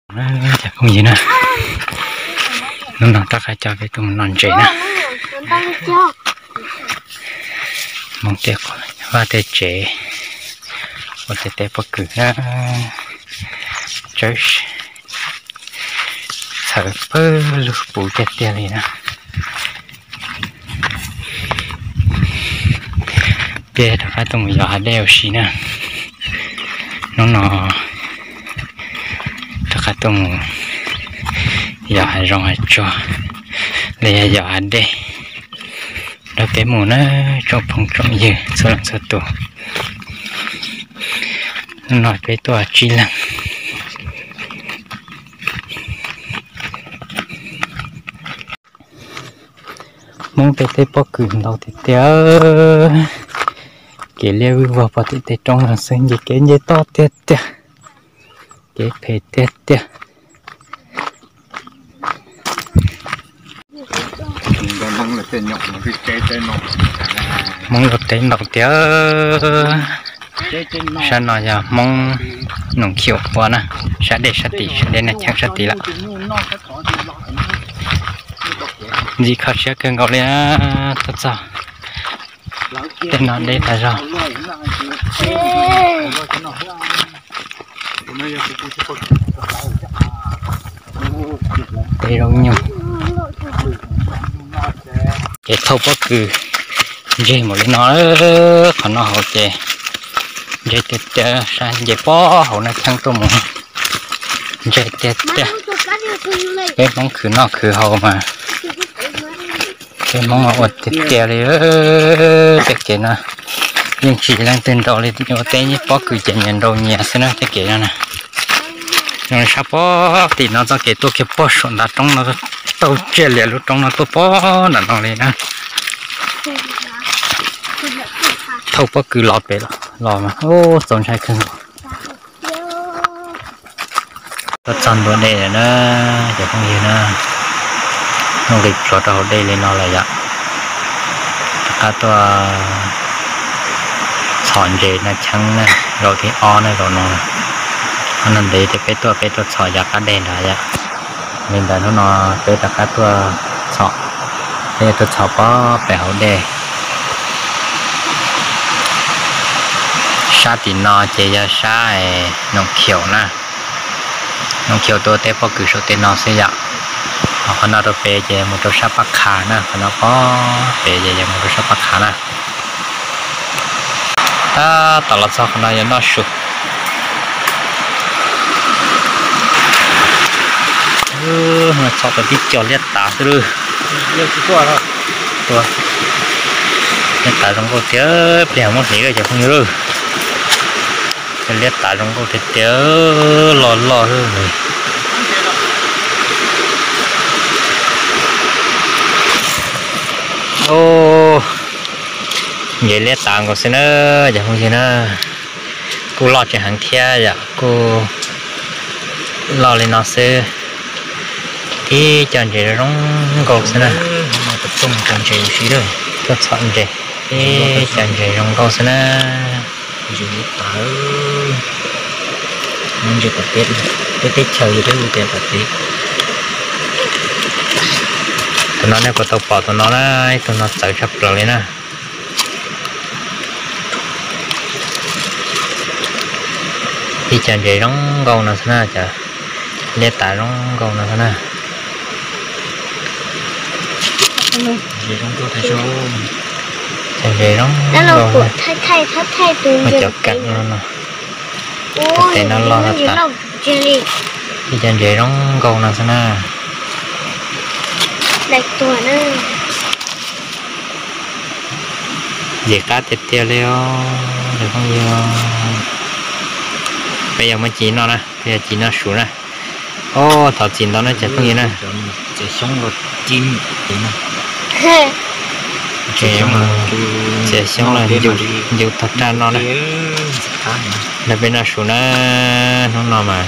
Cov phooj ywg na, hnub no rov qab coj peb tuaj mus noj ntses na. Hmoob tej vaj tej tsev, ua tej teb pob kws na, tsawb txhawv pawg lug puv tiag tiag li na. Peb rov qab tuaj mus yos hav dej ua si na. Hnub no rov qab tuaj mus yos hav zoov hav tsuag, los yog yos hav dej rau peb mus na, tsoom phooj tsoom ywg txhua leej txhua tus. Hnub no peb tuaj tsib leeg. Hmoob tej teb pob kws ntau tiag tiag. Kev liab vwj vog pog tim tej roob no xwb, nce kev nce toj tiag tiag, kev phem tiag tiag. Hmoob ua teb ntau tiag. Sab no yog Hmoob Noom Khium ua na, sab dej sab tim, sab dej Naj Cheeb sab tid lawm. Ntxim kho siab kawg nkaus li, tuaj txog tej no deb tas zog. Tej zaub nyuj. Ces thauj pob kws ntseg mus li no, qhov no hauv ces ntseg tiag tiag, sab nce pob hauv Naj Cheeb tuaj mus ntseg tiag tiag. Peb Hmoob khwv noj khwv haus mas peb Hmoob ua tiag tiag li. Tej kev no yeej tsis leej twg nraus li, ua teb pob kws ces nyias nraus nyias xwb na tej kev no na. Zoo li sab pob tim no txoj kev tuaj kiag puag saum ntav roob no, taug tsiaj lias lub roob no tuaj puag nram no li na. Thauj pob kws los pem los mas, ub, txaus ntshai kawg nkaus. Tuaj txog ntua dej lawm na, cov phooj ywg na. Muaj nqis plhuav rau hauv dej li no lawm yom. Rov qab tuaj txhom ntses Naj Cheeb na, zaum thib ob na zaum no. Qhov no ntev tias peb tuaj, peb tuaj txhom yav qab dej nrad yom. Li ntawd hnub no peb rov qab tuaj txhom, peb tuaj txhom pob pem hauv dej. Sab tim no ces yog sab Noom Khium na. Noom Khium tuaj teb pob kws saum tej no xwb yom. Ho qhov no rau pem ces mus rau sab Paj Qha na, qhov no pob pem ces yog mus rau sab Paj Qha na. Tab tom los txog qhov no yuav noj su. Txhom tau tib co liab tav xwb lawm. Liab tav zoo nkauj tiag, pliag muab hliv lawm cov phooj ywg lawm. Cov liab tav zoo nkauj tiag tiag, loj loj lawm. Ntses liab tav nkaus xwb na, cov phooj ywg na. Kuj loj tsis heev thiab yom, kuj loj li no xwb. Ib co ntses zoo nkauj xwb na. Tuaj txhom ntses, ib co ntses zoo nkauj xwb na. Peb teb chaws peb hu tias pam txiv. Tus no nej puas tau pom tus no na, ib tug no txawv tshaj plaws li na. Ib co ntses zoo nkauj no xwb na, cov liab tav zoo nkauj no xwb na. Ntses zoo nkauj, ntses zoo nkauj, muaj cov kam no no. Tes no loj tas. Ib co ntses zoo nkauj no xwb na. Ntxim qab tiag tiag li os cov phooj ywg. Peb yuav muab ci noj na, peb yuav ci noj su na. Os, thov txim ntau na cov phooj ywg na. Txiav xyoob los, txiav xyoob los ncu tog raj no na. Nrog peb noj su na, hnub no mas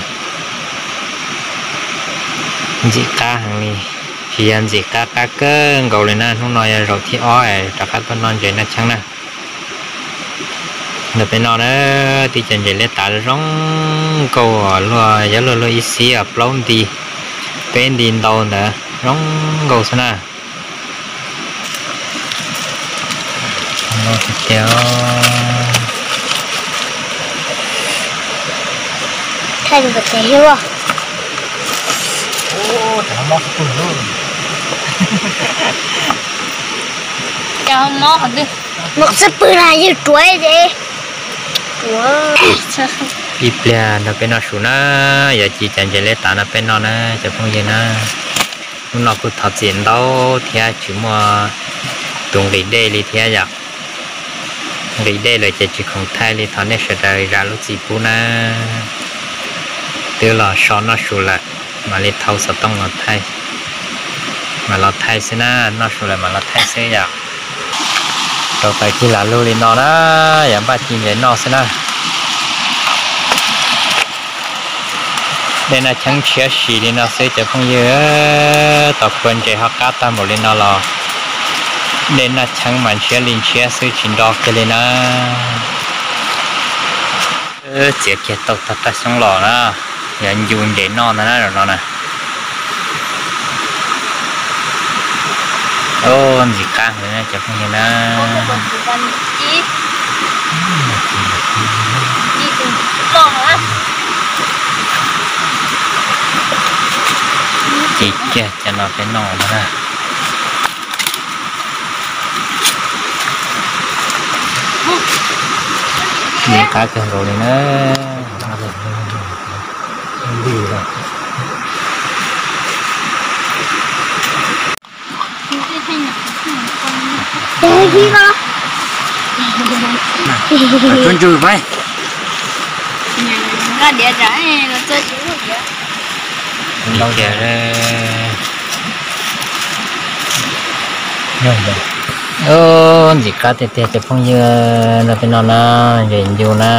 ntxim qab heev li, tsis yog ntxim qab, qab kawg nkaus li na. Hnub no yog zaum thib ob rov qab tuaj noj ntses Naj Cheeb na. Ntawm peb no na, tib co ntses liab tav zoo nkauj os, luaj yog luaj luaj ib xib os, plaub nti, peb nti ntau ntawd zoo nkauj xwb na. Tiag tiag. Cov mob qhov twg? Mob xab pwg na, yawg ruam ces. Ib pliag nrog peb noj su na, yuav ci cas ntses liab tav nrog peb noj na cov phooj ywg na. Hnub no kuj thov txim ntau thiab tsis muaj tus nqis dej li thiab yom. Nqis dej lawm ces tsis khoom thaij li, thov nej sawv daws zam lub txim pub na. Twb los so noj su lawm, mam li thau xov tooj los thaij, mam los thaij xwb na, noj su lawm mam los thaij xwb yom. Rau taws cig lam lug li no na, yog npaj ci ntses noj xwb na. Dej Naj Cheeb ntshiab si li no xwb cov phooj ywg, tos kua ntses ho qab tag npaum li no los dej Naj Cheeb mas ntshiab li ntshiab xwb tsis nro kiag li na. Txiav kiag tau tog raj xyoob los na, yuav ncu ntses noj ntag na zaum no na. Ntxim qab heev cov phooj ywg na. Ci kiag cov no peb noj ntag na. Ntshe qab kawg nkaus li na. Tsuab ntswg pab. Ntxim qab tiag tiag cov phooj ywg, nrog peb noj na, ntses ncu na.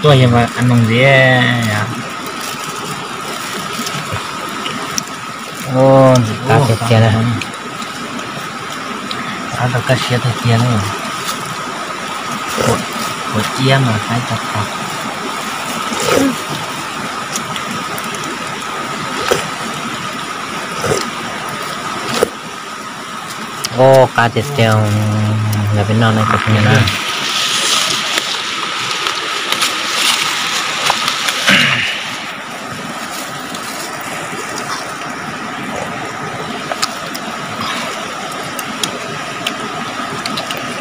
Tuaj yog mas a noog ntxiv. Ntxim qab tiag tiag na. Qab rau kaj siab tiag tiag na. Ua ciab mas saib tag tag. Ua qab tiag tiag, lawv peb noj na cov phooj ywg na.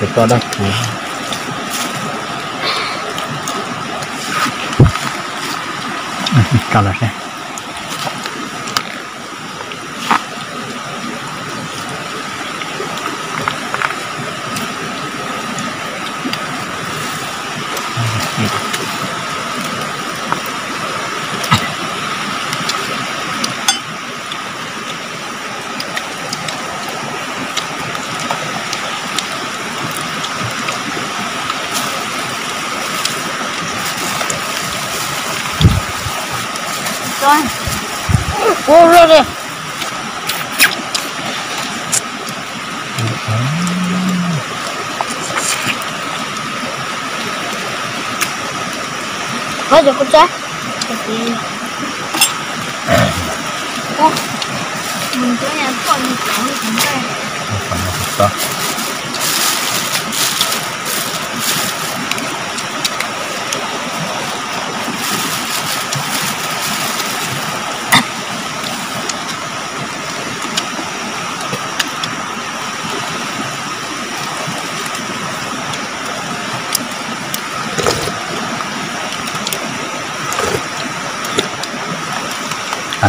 Tus toj dab kuv. Tso lawm seb.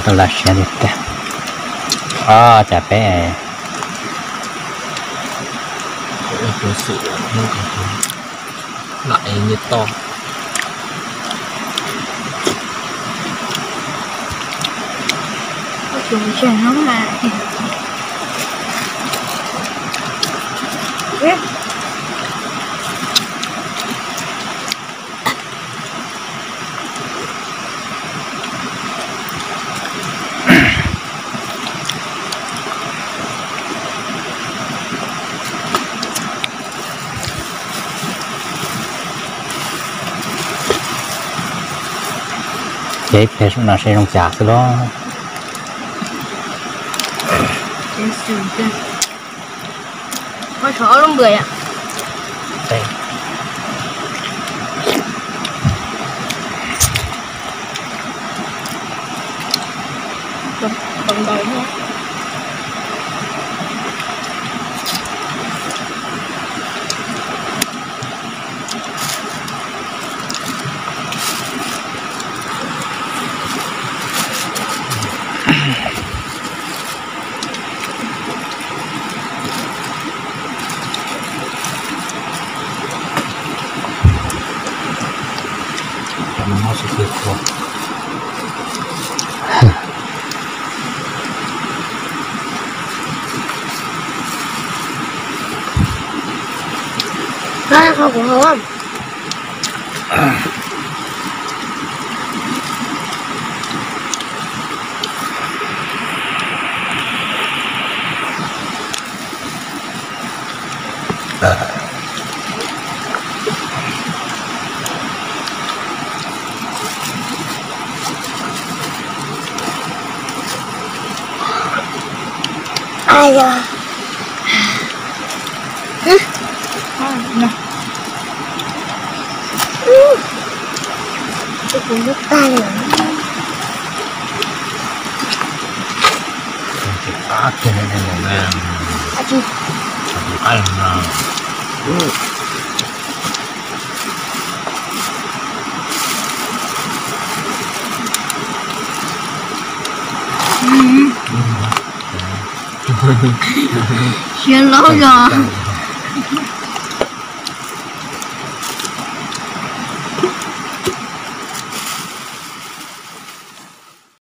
Tau lam siav tiag tiag. Ob, cas peb lam ev nyiaj toj. Ces ib pliag saum no seb zoo cas xwb los. Muab tshuav ob lub npws yom. Siab loj zog.